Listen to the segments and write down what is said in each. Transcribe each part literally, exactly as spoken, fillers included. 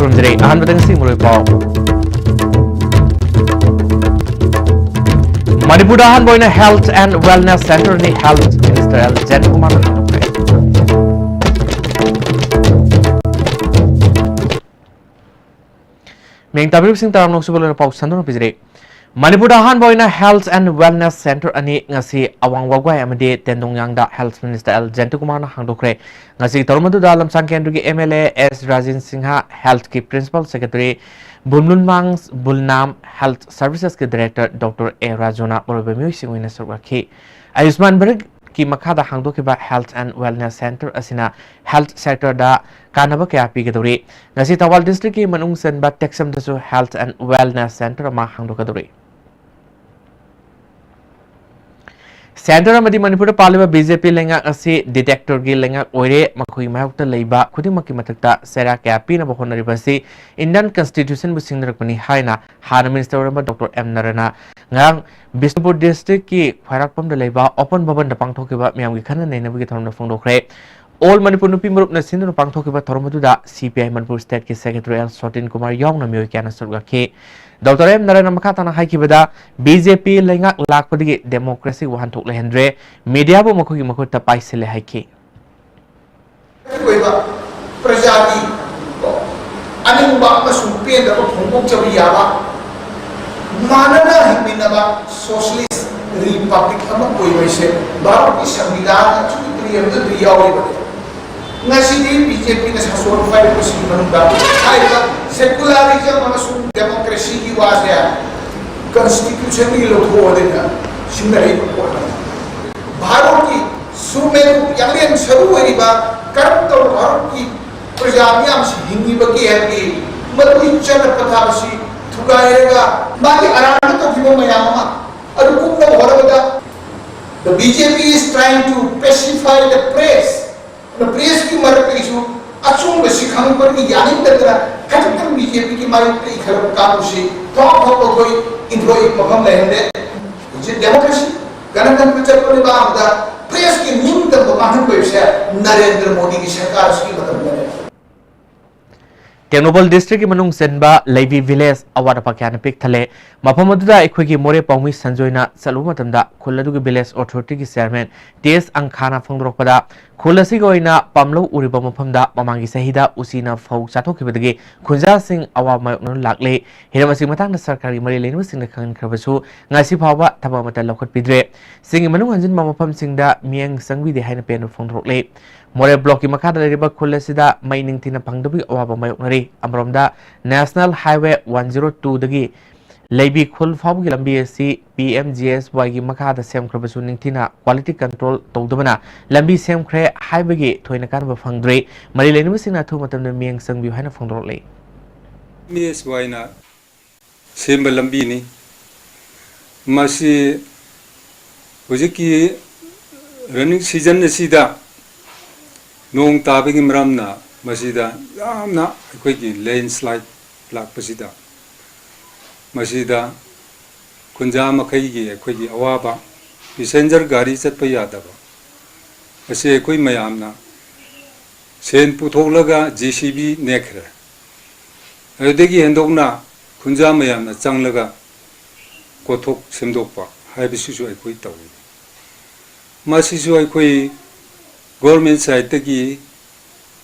ꯊꯝꯖꯔꯤ꯫ ꯑꯍꯥꯟꯕꯗ ꯉꯁꯤ ꯃꯔꯨꯑꯣꯏ ꯄꯥꯎ꯫ ꯃꯅꯤꯄꯨꯔꯗ ꯑꯍꯥꯟꯕ ꯑꯣꯏꯅ Health and Wellness Centre ꯑꯅꯤ Health Minister ꯑꯦꯜ ꯖꯌꯟꯇꯀꯨꯃꯥꯔꯅ ꯍꯥꯡꯗꯣꯛꯈ꯭ꯔꯦ꯫ ꯃꯤꯌꯥꯝ ꯇꯥꯕꯤꯔꯤꯕꯁꯤꯡ ꯇꯔꯥꯝꯅ ꯑꯣꯛꯆꯕ ꯂꯣꯏꯅ ꯄꯥꯎ ꯁꯟꯗꯣꯛꯅ ꯄꯤꯖꯔꯤ꯫ ꯃꯅꯤꯄꯨꯔꯗ ꯑꯍꯥꯟꯕ ꯑꯣꯏꯅ Health and Wellness Centre ꯑꯅꯤ ꯉꯁꯤ ꯑꯋꯥꯡ ꯋꯥꯕꯒꯥꯏ ꯑꯃꯗꯤ ꯇꯦꯟꯗꯣꯡꯌꯥꯡꯗ Health Minister ꯑꯦꯜ ꯖꯌꯟꯇꯀꯨꯃꯥꯔꯅ ꯍꯥꯡꯗꯣꯛꯈ꯭ꯔꯦ꯫ ꯉꯁꯤ ꯊꯧꯔꯝ ꯑꯗꯨꯗ ꯂꯝꯁꯥꯡ ꯀꯦꯟꯗ꯭ꯔꯒꯤ M L A S Rajen Singh, Health ꯀꯤ Principal Secretary ꯕꯨꯝꯂꯨꯟꯃꯥꯡ ꯕꯨꯜꯅꯥꯝ, Health Services ꯀꯤ Director ꯗꯣꯛꯇꯔ ꯑꯦ ꯔꯥꯖꯨꯅ ꯃꯔꯨꯑꯣꯏꯕ ꯃꯤꯑꯣꯏꯁꯤꯡ ꯑꯣꯏꯅ ꯁꯔꯨꯛ ꯌꯥꯈꯤ꯫ ꯑꯌꯨꯁꯃꯥꯟ ꯚꯥꯔꯠ ꯀꯤ ꯃꯈꯥꯗ ꯍꯥꯡꯗꯣꯛꯈꯤꯕ Health and Wellness Centre ꯑꯁꯤꯅ health sector ꯗ ꯀꯥꯟꯅꯕ ꯀꯌꯥ ꯄꯤꯒꯗꯧꯔꯤ꯫ ꯉꯁꯤ ꯊꯧꯕꯥꯜ district ꯀꯤ ꯃꯅꯨꯡ ꯆꯟꯕ ꯇꯦꯛꯁꯝꯗꯁꯨ Health and Wellness Centre ꯑꯃ ꯍꯥꯡꯗꯣꯛꯀꯗꯧꯔꯤ꯫ Centre ꯑꯃꯗꯤ ꯃꯅꯤꯄꯨꯔꯗ ꯄꯥꯜꯂꯤꯕ ꯕꯤ ꯖꯦ ꯄꯤ ꯂꯩꯉꯥꯛ ꯑꯁꯤ dictator ꯒꯤ ꯂꯩꯉꯥꯛ ꯑꯣꯏꯔꯦ꯫ ꯃꯈꯣꯏꯒꯤ ꯃꯥꯌꯣꯛꯇ ꯂꯩꯕ ꯈꯨꯗꯤꯡꯃꯛꯀꯤ ꯃꯊꯛꯇ ꯆꯩꯔꯥꯛ ꯀꯌꯥ ꯄꯤꯅꯕ ꯍꯣꯠꯅꯔꯤꯕ ꯑꯁꯤ Indian Constitution ꯕꯨ ꯁꯤꯡꯅꯔꯛꯄꯅꯤ ꯍꯥꯏꯅ ꯍꯥꯟꯅ minister ꯑꯣꯏꯔꯝꯕ ꯗꯣꯛꯇꯔ ꯑꯦꯝ ꯅꯔꯥꯅ ꯉꯔꯥꯡ ꯕꯤꯁꯅꯨꯄꯨꯔ district ꯀꯤ ꯈ꯭ꯋꯥꯏꯔꯥꯛꯄꯝꯗ ꯂꯩꯕ ꯑꯣꯄꯟ ꯚꯕꯟꯗ ꯄꯥꯡꯊꯣꯛꯈꯤꯕ ꯃꯤꯌꯥꯝꯒꯤ ꯈꯟꯅ ꯅꯩꯅꯕꯒꯤ ꯊꯧꯔꯝꯗ ꯐꯣꯡꯗꯣꯛꯈ꯭ꯔꯦ꯫ All ꯃꯅꯤꯄꯨꯔ ꯅꯨꯄꯤ ꯃꯔꯨꯞꯅ ꯁꯤꯟꯗꯨꯅ ꯄꯥꯡꯊꯣꯛꯈꯤꯕ ꯊꯧꯔꯝ ꯑꯗꯨꯗ ꯁꯤ ꯄꯤ ꯑꯥꯏ ꯃꯅꯤꯄꯨꯔ state ꯀꯤ secretary ꯑꯦꯜ ꯁꯣꯇꯤꯟ ꯀꯨꯃꯥꯔ ꯌꯥꯎꯅ ꯃꯤꯑꯣꯏ ꯀꯌꯥꯅ ꯁꯔꯨꯛ ꯌꯥꯈꯤ꯫ ꯗꯣꯛꯇꯔ ꯑꯦꯝ ꯅꯔꯥꯅ ꯃꯈꯥ ꯇꯥꯅ ꯍꯥꯏꯈꯤꯕꯗ, ꯕꯤ ꯖꯦ ꯄꯤ ꯂꯩꯉꯥꯛ ꯂꯥꯛꯄꯗꯒꯤ democracy ꯋꯥꯍꯟꯊꯣꯛ ꯂꯩꯍꯟꯗ꯭ꯔꯦ, media ꯕꯨ ꯃꯈꯣꯏꯒꯤ ꯃꯈꯨꯠꯇ ꯄꯥꯏꯁꯤꯜꯂꯦ ꯍꯥꯏꯈꯤ꯫ ꯑꯣꯏꯕ ꯄ꯭ꯔꯖꯥꯒꯤ ꯑꯅꯤꯡꯕ ꯑꯃꯁꯨꯡ ꯄꯦꯟꯗꯕ ꯐꯣꯡꯗꯣꯛꯆꯕ ꯌꯥꯕ, ꯃꯥꯟꯅꯅ ꯍꯤꯡꯃꯤꯟꯅꯕ socialist republic ꯑꯃ ꯑꯣꯏꯕ ꯍꯥꯏꯁꯦ ꯚꯥꯔꯠꯀꯤ ꯁꯪꯕꯤꯙꯥꯟ ꯑꯁꯨꯛꯀꯤ ꯄ꯭ꯔꯤꯌꯝꯗꯜꯗ ꯌꯥꯎꯔꯤꯕꯅꯤ꯫ ꯉꯁꯤꯗꯤ ꯕꯤ ꯖꯦ ꯄꯤꯅ ꯁꯥꯁꯣꯟ ꯄꯥꯏꯔꯛꯄꯁꯤꯒꯤ ꯃꯅꯨꯡꯗ ꯍꯥꯏꯔꯤꯕ secularism ꯑꯃꯁꯨꯡ democracy ꯒꯤ ꯋꯥꯁꯦ constitution ꯗꯒꯤ ꯂꯧꯊꯣꯛꯑꯗꯅ ꯁꯤꯡꯅꯔꯛꯏꯕ ꯄꯣꯠ ꯑꯃꯅꯤ꯫ ꯚꯥꯔꯠꯀꯤ ꯁꯨꯃꯦꯔꯨ ꯌꯥꯡꯂꯦꯟ ꯁꯔꯨ ꯑꯣꯏꯔꯤꯕ ꯀꯔꯝ ꯇꯧꯕ ꯚꯥꯔꯠꯀꯤ ꯄ꯭ꯔꯖꯥ ꯃꯤꯌꯥꯝꯁꯤ ꯍꯤꯡꯉꯤꯕꯒꯦ ꯍꯥꯏꯕꯒꯤ ꯃꯗꯨꯒꯤ ꯆꯠꯅ ꯄꯊꯥꯞ ꯑꯁꯤ ꯊꯨꯒꯥꯏꯔꯒ ꯃꯥꯒꯤ ꯑꯔꯥꯟꯕ ꯇꯧꯈꯤꯕ ꯃꯌꯥꯝ ꯑꯃ ꯑꯗꯨ ꯀꯨꯞꯅꯕ ꯍꯣꯠꯅꯕꯗ the B J P is trying to pacify the press꯫ ꯑꯗꯨꯅ press ꯀꯤ ꯃꯔꯛꯇꯒꯤꯁꯨ ꯑꯆꯨꯝꯕꯁꯤ ꯈꯪꯕꯒꯤ ꯌꯥꯅꯤꯡꯗꯗꯅ ꯈꯖꯤꯛꯇꯪ B J P ꯒꯤ ꯃꯥꯌꯣꯛꯇ ꯏꯈꯠꯂꯛꯄ ꯀꯥꯡꯕꯨꯁꯤ ꯊꯣꯛ ꯊꯣꯛꯄ ꯑꯩꯈꯣꯏ ꯏꯟꯊꯣꯛꯏ ꯃꯐꯝ ꯂꯩꯍꯟꯗꯦ꯫ ꯍꯧꯖꯤꯛ democracy, ꯒꯅꯇꯟꯇ꯭ꯔ ꯆꯠꯄ ꯂꯩꯕꯥꯛ ꯑꯃꯗ press ꯀꯤ ꯅꯤꯡꯇꯝꯕ ꯃꯥꯡꯍꯟꯕ ꯍꯥꯏꯕꯁꯦ ꯅꯔꯦꯟꯗ꯭ꯔ ꯃꯣꯗꯤꯒꯤ ꯁꯔꯀꯥꯔ ꯑꯁꯤꯒꯤ ꯃꯇꯝꯗꯅꯦ꯫ ꯇꯦꯡꯅꯧꯄꯜ ꯗꯤꯁꯇ꯭ꯔꯤꯛꯀꯤ ꯃꯅꯨꯡ ꯆꯟꯕ ꯂꯩꯕꯤ ꯚꯤꯂꯦꯖ ꯑꯋꯥꯠ ꯑꯄꯥ ꯀꯌꯥꯅ ꯄꯤꯛ ꯊꯜꯂꯦ꯫ ꯃꯐꯝ ꯑꯗꯨꯗ ꯑꯩꯈꯣꯏꯒꯤ ꯃꯣꯔꯦ ꯄꯥꯎꯃꯤ ꯁꯟꯖꯣꯏꯅ ꯆꯠꯂꯨꯕ ꯃꯇꯝꯗ ꯈꯨꯜ ꯑꯗꯨꯒꯤ ꯚꯤꯂꯦꯖ ꯑꯣꯊꯣꯔꯤꯇꯤꯒꯤ ꯆꯤꯌꯔꯃꯦꯟ ꯇꯤ ꯑꯦꯁ ꯑꯪꯈꯥꯅ ꯐꯣꯡꯗꯣꯔꯛꯄꯗ, ꯈꯨꯜ ꯑꯁꯤꯒꯤ ꯑꯣꯏꯅ ꯄꯥꯝꯂꯧ ꯎꯔꯤꯕ ꯃꯐꯝꯗ ꯃꯃꯥꯡꯒꯤ ꯆꯍꯤꯗ ꯎꯆꯤꯅ ꯐꯧ ꯆꯥꯊꯣꯛꯈꯤꯕꯗꯒꯤ ꯈꯨꯟꯖꯥꯁꯤꯡ ꯑꯋꯥꯕ ꯃꯥꯌꯣꯛꯅꯗꯨꯅ ꯂꯥꯛꯂꯦ꯫ ꯍꯤꯔꯝ ꯑꯁꯤꯒꯤ ꯃꯇꯥꯡꯗ ꯁꯔꯀꯥꯔꯒꯤ ꯃꯔꯤ ꯂꯩꯅꯕꯁꯤꯡꯅ ꯈꯪꯍꯟꯈ꯭ꯔꯕꯁꯨ ꯉꯁꯤ ꯐꯥꯎꯕ ꯊꯕꯛ ꯑꯃꯠꯇ ꯂꯧꯈꯠꯄꯤꯗ꯭ꯔꯦ꯫ ꯆꯤꯡꯒꯤ ꯃꯅꯨꯡ ꯍꯟꯖꯤꯟꯕ ꯃꯐꯝꯁꯤꯡꯗ ꯃꯤꯠꯌꯦꯡ ꯆꯪꯕꯤꯗꯦ ꯍꯥꯏꯅ ꯄꯦꯟꯕ ꯐꯣꯡꯗꯣꯔꯛꯂꯦ꯫ ꯃꯣꯔꯦ ꯕ꯭ꯂꯣꯛꯀꯤ ꯃꯈꯥꯗ ꯂꯩꯔꯤꯕ ꯈꯨꯜ ꯑꯁꯤꯗ ꯃꯩ ꯅꯤꯡꯊꯤꯅ ꯐꯪꯗꯕꯒꯤ ꯑꯋꯥꯕ ꯃꯥꯌꯣꯛꯅꯔꯤ꯫ ꯑꯃꯔꯣꯝꯗ, ꯅꯦꯁꯅꯦꯜ ꯍꯥꯏꯋꯦ ꯋꯥꯟ ꯖꯤꯔꯣ ꯇꯨꯗꯒꯤ ꯂꯩꯕꯤ ꯈꯨꯜ ꯐꯥꯎꯕꯒꯤ ꯂꯝꯕꯤ ꯑꯁꯤ ꯄꯤ ꯑꯦꯝ ꯖꯤ ꯑꯦꯁ ꯋꯥꯏꯒꯤ ꯃꯈꯥꯗ ꯁꯦꯝꯈ꯭ꯔꯕꯁꯨ ꯅꯤꯡꯊꯤꯅ ꯀ꯭ꯋꯥꯂꯤꯇꯤ ꯀꯟꯇ꯭ꯔꯣꯜ ꯇꯧꯗꯕꯅ ꯂꯝꯕꯤ ꯁꯦꯝꯈ꯭ꯔꯦ ꯍꯥꯏꯕꯒꯤ ꯊꯣꯏꯅ ꯀꯥꯟꯅꯕ ꯐꯪꯗ꯭ꯔꯦ꯫ ꯃꯔꯤ ꯂꯩꯅꯕꯁꯤꯡꯅ ꯑꯊꯨꯕ ꯃꯇꯝꯗ ꯃꯤꯠꯌꯦꯡ ꯆꯪꯕꯤꯌꯨ ꯍꯥꯏꯅ ꯐꯣꯡꯗꯣꯔꯛꯂꯤ꯫ ꯄꯤ ꯑꯦꯝ ꯖꯤ ꯑꯦꯁ ꯋꯥꯏꯅ ꯁꯦꯝꯕ ꯂꯝꯕꯤꯅꯤ꯫ ꯃꯁꯤ ꯍꯧꯖꯤꯛꯀꯤ ꯔꯦꯅꯤ ꯁꯤꯖꯟ ꯑꯁꯤꯗ ꯅꯣꯡ ꯇꯥꯕꯒꯤ ꯃꯔꯝꯅ ꯃꯁꯤꯗ ꯌꯥꯝꯅ ꯑꯩꯈꯣꯏꯒꯤ ꯂꯦꯟꯁ꯭ꯂꯥꯏꯠ ꯂꯥꯛꯄꯁꯤꯗ, ꯃꯁꯤꯗ ꯈꯨꯟꯖꯥ ꯃꯈꯩꯒꯤ ꯑꯩꯈꯣꯏꯒꯤ ꯑꯋꯥꯕ, ꯄꯦꯁꯦꯟꯖꯔ ꯒꯥꯔꯤ ꯆꯠꯄ ꯌꯥꯗꯕ ꯑꯁꯤ ꯑꯩꯈꯣꯏ ꯃꯌꯥꯝꯅ ꯁꯦꯟ ꯄꯨꯊꯣꯛꯂꯒ ꯖꯦ ꯁꯤ ꯕꯤ ꯅꯦꯛꯈ꯭ꯔꯦ꯫ ꯑꯗꯨꯗꯒꯤ ꯍꯦꯟꯗꯣꯛꯅ ꯈꯨꯟꯖꯥ ꯃꯌꯥꯝꯅ ꯆꯪꯂꯒ ꯀꯣꯠꯊꯣꯛ ꯁꯦꯝꯗꯣꯛꯄ ꯍꯥꯏꯕꯁꯤꯁꯨ ꯑꯩꯈꯣꯏ ꯇꯧꯏ꯫ ꯃꯁꯤꯁꯨ ꯑꯩꯈꯣꯏ ꯒꯣꯔꯃꯦꯟ ꯁꯥꯏꯠꯇꯒꯤ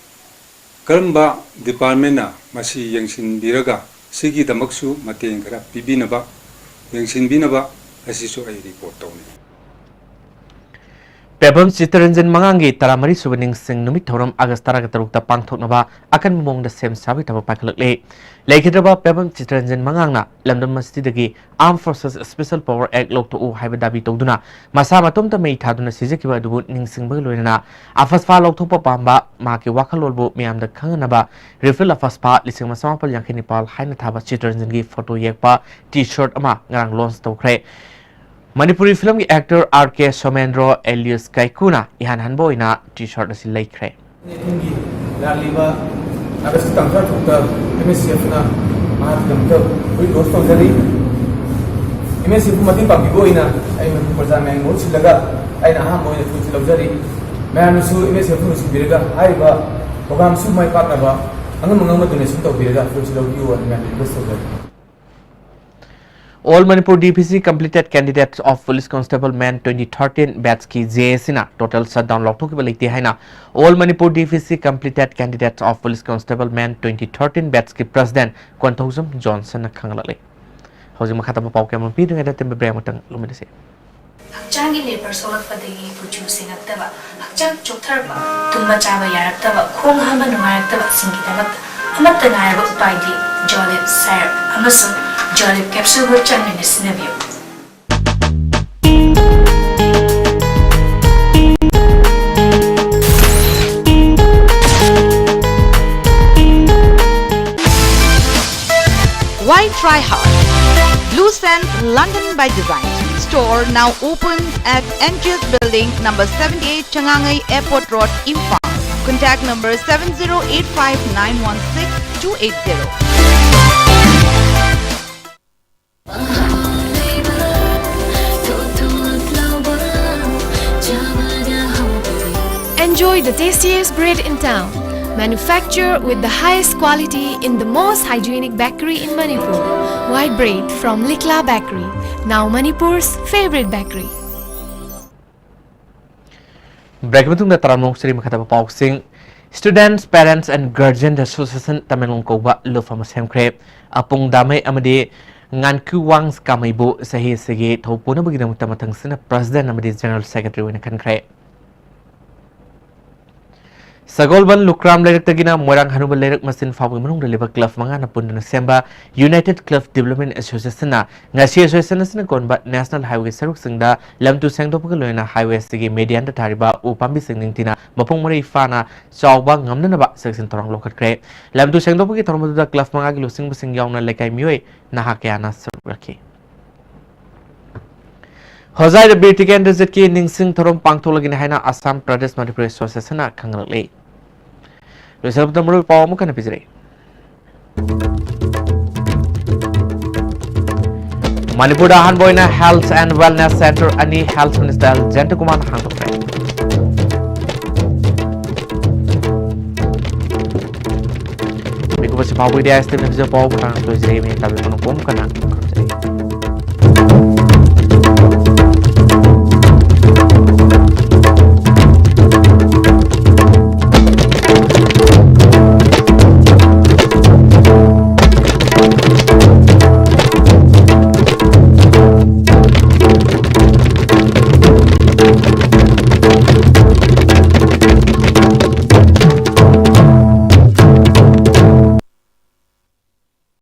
ꯀꯔꯝꯕ ꯗꯤꯄꯥꯔꯠꯃꯦꯟꯅ ꯃꯁꯤ ꯌꯦꯡꯁꯤꯟꯕꯤꯔꯒ ꯁꯤꯒꯤꯗꯃꯛꯁꯨ ꯃꯇꯦꯡ ꯈꯔ ꯄꯤꯕꯤꯅꯕ, ꯌꯦꯡꯁꯤꯟꯕꯤꯅꯕ ꯑꯁꯤꯁꯨ ꯑꯩ ꯔꯤꯄꯣꯔꯠ ꯇꯧꯅꯤꯡꯏ꯫ ꯄꯦꯕꯝ ꯆꯤꯇꯔꯟꯖꯟ ꯃꯉꯥꯡꯒꯤ ꯇꯔꯥꯃꯔꯤ ꯁꯨꯕ ꯅꯤꯡꯁꯤꯡ ꯅꯨꯃꯤꯠ ꯊꯧꯔꯝ ꯑꯥꯒꯁ ꯇꯔꯥꯒ ꯇꯔꯨꯛꯇ ꯄꯥꯡꯊꯣꯛꯅꯕ ꯑꯀꯟꯕ ꯃꯑꯣꯡꯗ ꯁꯦꯝ ꯁꯥꯕꯒꯤ ꯊꯕꯛ ꯄꯥꯏꯈꯠꯂꯛꯂꯦ꯫ ꯂꯩꯈꯤꯗ꯭ꯔꯕ ꯄꯦꯕꯝ ꯆꯤꯇꯔꯟꯖꯟ ꯃꯉꯥꯡꯅ ꯂꯝꯗꯝ ꯑꯁꯤꯗꯒꯤ Armed Forces Special Power Act ꯂꯧꯊꯣꯛꯎ ꯍꯥꯏꯕ ꯗꯥꯕꯤ ꯇꯧꯗꯨꯅ ꯃꯁꯥ ꯃꯇꯣꯝꯇ ꯃꯩ ꯊꯥꯗꯨꯅ ꯁꯤꯖꯈꯤꯕ ꯑꯗꯨꯕꯨ ꯅꯤꯡꯁꯤꯡꯕꯒ ꯂꯣꯏꯅꯅ ꯑꯐꯁꯐꯥ ꯂꯧꯊꯣꯛꯄ ꯄꯥꯝꯕ ꯃꯍꯥꯛꯀꯤ ꯋꯥꯈꯜꯂꯣꯟꯕꯨ ꯃꯤꯌꯥꯝꯗ ꯈꯪꯍꯟꯅꯕ ꯔꯤꯐꯤꯜ ꯑꯐꯁꯐꯥ ꯂꯤꯁꯤꯡ ꯑꯃ ꯆꯃꯥꯄꯜ ꯌꯥꯡꯈꯩ ꯅꯤꯄꯥꯜ ꯍꯥꯏꯅ ꯊꯥꯕ ꯆꯤꯇꯔꯟꯖꯟꯒꯤ ꯐꯣꯇꯣ ꯌꯦꯛꯄ ꯇꯤ ꯁꯔꯠ ꯑꯃ ꯉꯔꯥꯡ ꯂꯣꯟꯆ ꯇꯧꯈ꯭ꯔꯦ꯫ ꯃꯅꯤꯄꯨꯔꯤ ꯐꯤꯂꯝꯒꯤ ꯑꯦꯛꯇꯔ ꯑꯥꯔ ꯀꯦ ꯁꯣꯃꯦꯟꯗ꯭ꯔꯣ ꯑꯦꯂꯤꯌꯁ ꯀꯥꯏꯀꯨꯅ ꯏꯍꯥꯟ ꯍꯥꯟꯕ ꯑꯣꯏꯅ ꯇꯤ ꯁꯔꯠ ꯑꯁꯤ ꯂꯩꯈ꯭ꯔꯦ꯫ ꯂꯥꯛꯂꯤꯕ ꯑꯥꯒꯁ ꯇꯥꯡ ꯇꯔꯥꯇꯔꯨꯛꯇ ꯑꯦꯝ ꯑꯦꯁ ꯑꯦꯐꯅ ꯃꯍꯥꯛꯀꯤꯗꯃꯛꯇ ꯐꯨꯔꯤꯠ ꯂꯣꯟꯆ ꯇꯧꯖꯔꯤ꯫ ꯑꯦꯝ ꯑꯦꯁ ꯑꯦꯐꯄꯨ ꯃꯇꯦꯡ ꯄꯥꯡꯕꯤꯕ ꯑꯣꯏꯅ ꯑꯩ ꯃꯅꯤꯄꯨꯔ ꯄ꯭ꯔꯖꯥ ꯃꯌꯥꯝꯒꯤ ꯃꯍꯨꯠ ꯁꯤꯜꯂꯒ ꯑꯩꯅ ꯑꯍꯥꯟꯕ ꯑꯣꯏꯅ ꯐꯨꯔꯤꯠꯁꯤ ꯂꯧꯖꯔꯤ꯫ ꯃꯌꯥꯝꯅꯁꯨ ꯑꯦꯝ ꯑꯦꯁ ꯑꯦꯐꯄꯨ ꯅꯨꯡꯁꯤꯕꯤꯔꯒ ꯍꯥꯏꯔꯤꯕ ꯄ꯭ꯔꯣꯒ꯭ꯔꯥꯝꯁꯨ ꯃꯥꯏ ꯄꯥꯛꯅꯕ ꯑꯉꯝ ꯑꯉꯝꯕ donation ꯇꯧꯕꯤꯔꯒ ꯐꯨꯔꯤꯠꯁꯤ ꯂꯧꯕꯤꯌꯨ ꯍꯥꯏꯅ ꯃꯌꯥꯝ request ꯇꯧꯖꯔꯤ꯫ All Manipur D P C Completed Candidates of Police Constable Men twenty thirteen batch ꯀꯤ J A C ꯅ total shutdown ꯂꯥꯎꯊꯣꯛꯈꯤꯕ ꯂꯩꯇꯦ ꯍꯥꯏꯅ All Manipur D P C Completed Candidates of Police Constable Men twenty thirteen batch ꯀꯤ President Konthoujam ꯖꯣꯟꯁꯟꯅ ꯈꯪꯍꯜꯂꯛꯂꯤ꯫ ꯍꯧꯖꯤꯛ ꯃꯈꯥ ꯇꯥꯕ ꯄꯥꯎ ꯀꯌꯥ ꯑꯃ ꯄꯤꯗ꯭ꯔꯤꯉꯩꯗ ꯇꯦꯟꯕ break ꯑꯃꯇꯪ ꯂꯧꯃꯤꯟꯅꯁꯤ꯫ ꯍꯛꯆꯥꯡꯒꯤ ꯂꯦꯕꯔ ꯁꯣꯛꯂꯛꯄꯗꯒꯤ ꯀꯨꯆꯨ ꯁꯦꯡꯉꯛꯇꯕ, ꯍꯛꯆꯥꯡ ꯆꯣꯛꯊꯔꯛꯄ, ꯇꯨꯝꯕ ꯆꯥꯕ ꯌꯥꯔꯛꯇꯕ, ꯈꯣꯡ ꯍꯥꯝꯕ ꯅꯨꯡꯉꯥꯏꯔꯛꯇꯕ ꯁꯤꯡꯒꯤꯗꯃꯛꯇ ꯑꯃꯠꯇ ꯉꯥꯏꯔꯕ ꯎꯄꯥꯏꯗꯤ ꯖꯣꯂꯤꯞ ꯁꯥꯏꯔꯞ ꯑꯃꯁꯨꯡ ꯖꯣꯂꯤꯞ ꯀꯦꯞꯁꯨꯜꯕꯨ ꯆꯥꯡ ꯅꯥꯏꯅ ꯁꯤꯖꯤꯟꯅꯕꯤꯌꯨ꯫ Why try hard? Blue Sands London by Design. Store now open at N G S Building, number seventy-eight, Changangai Airport Road, Imphal. Contact number seven zero eight five nine one six two eight zero. Enjoy the tastiest bread in town. Manufactured with the highest quality in the most hygienic bakery in Manipur. White bread from Likla Bakery, now Manipur's favorite bakery. Break ꯃꯇꯨꯡꯗ ꯇꯔꯥꯝꯅ ꯑꯣꯛꯆꯔꯤ꯫ ꯃꯈꯥ ꯇꯥꯕ ꯄꯥꯎꯁꯤꯡ꯫ Students, Parents and Guardian Association Tamenglong ꯀꯧꯕ ꯂꯨꯞ ꯑꯃ ꯁꯦꯝꯈ꯭ꯔꯦ꯫ ꯑꯄꯨꯡ ꯗꯥꯃꯩ ꯑꯃꯗꯤ ꯉꯥꯟꯈꯨꯋꯥꯡ ꯀꯥꯃꯩꯕꯨ ꯆꯍꯤ ꯑꯁꯤꯒꯤ ꯊꯧ ꯄꯨꯅꯕꯒꯤꯗꯃꯛꯇ ꯃꯊꯪꯁꯤꯅ President ꯑꯃꯗꯤ General Secretary ꯑꯣꯏꯅ ꯈꯟꯈ꯭ꯔꯦ꯫ ꯁꯒꯣꯜꯕꯟ ꯂꯨꯀ꯭ꯔꯥꯝ ꯂꯩꯔꯛꯇꯒꯤꯅ ꯃꯣꯏꯔꯥꯡ ꯍꯅꯨꯕ ꯂꯩꯔꯛ ꯃꯆꯤꯟ ꯐꯥꯎꯕꯒꯤ ꯃꯅꯨꯡꯗ ꯂꯩꯕ club ꯃꯉꯥꯅ ꯄꯨꯟꯗꯨꯅ ꯁꯦꯝꯕ United Club Development Association ꯅ ꯉꯁꯤ association ꯑꯁꯤꯅ ꯀꯣꯟꯕ National Highway ꯁꯔꯨꯛꯁꯤꯡꯗ ꯂꯝ ꯇꯨ ꯁꯦꯡꯗꯣꯛꯄꯒ ꯂꯣꯏꯅꯅ highway ꯑꯁꯤꯒꯤ median ꯗ ꯊꯥꯔꯤꯕ ꯎ ꯄꯥꯝꯕꯤꯁꯤꯡ ꯅꯤꯡꯊꯤꯅ ꯃꯄꯨꯡ ꯃꯔꯩ ꯐꯥꯅ ꯆꯥꯎꯕ ꯉꯝꯅꯅꯕ ꯆꯦꯛꯁꯤꯟ ꯊꯧꯔꯥꯡ ꯂꯧꯈꯠꯈ꯭ꯔꯦ꯫ ꯂꯝ ꯇꯨ ꯁꯦꯡꯗꯣꯛꯄꯒꯤ ꯊꯧꯔꯝ ꯑꯗꯨꯗ club ꯃꯉꯥꯒꯤ ꯂꯨꯆꯤꯡꯕꯁꯤꯡ ꯌꯥꯎꯅ ꯂꯩꯀꯥꯏ ꯃꯤꯑꯣꯏ ꯅꯍꯥ ꯀꯌꯥꯅ ꯁꯔꯨꯛ ꯌꯥꯈꯤ꯫ ꯍꯣꯖꯥꯏꯗ ꯕꯤꯔ ꯇꯤꯀꯦꯟꯗ꯭ꯔꯖꯤꯠꯀꯤ ꯅꯤꯡꯁꯤꯡ ꯊꯧꯔꯝ ꯄꯥꯡꯊꯣꯛꯂꯒꯅꯤ ꯍꯥꯏꯅ Assam Pradesh Manipuri Association ꯅ ꯈꯪꯍꯜꯂꯛꯂꯤ꯫ ꯂꯣꯏꯁꯤꯜꯂꯛꯄꯗ ꯃꯔꯨꯑꯣꯏꯕ ꯄꯥꯎ ꯑꯃꯨꯛ ꯍꯟꯅ ꯄꯤꯖꯔꯛꯏ꯫ ꯃꯅꯤꯄꯨꯔꯗ ꯑꯍꯥꯟꯕ ꯑꯣꯏꯅ Health and Wellness Center ꯑꯅꯤ Health Minister ꯖꯌꯟꯇ ꯀꯨꯃꯥꯔꯅ ꯍꯥꯡꯗꯣꯛꯈ꯭ꯔꯦ꯫ ꯁꯤ ꯐꯥꯎꯕꯒꯤꯗꯤ ꯑꯥꯏ ꯑꯦꯁ ꯇꯤ ꯚꯤꯗꯤꯑꯣ ꯄꯥꯎ ꯃꯇꯥꯡ ꯂꯣꯏꯖꯔꯦ꯫ ꯃꯤ ꯇꯥꯕꯤꯕ ꯄꯨꯝꯅꯃꯛ ꯀꯟꯅ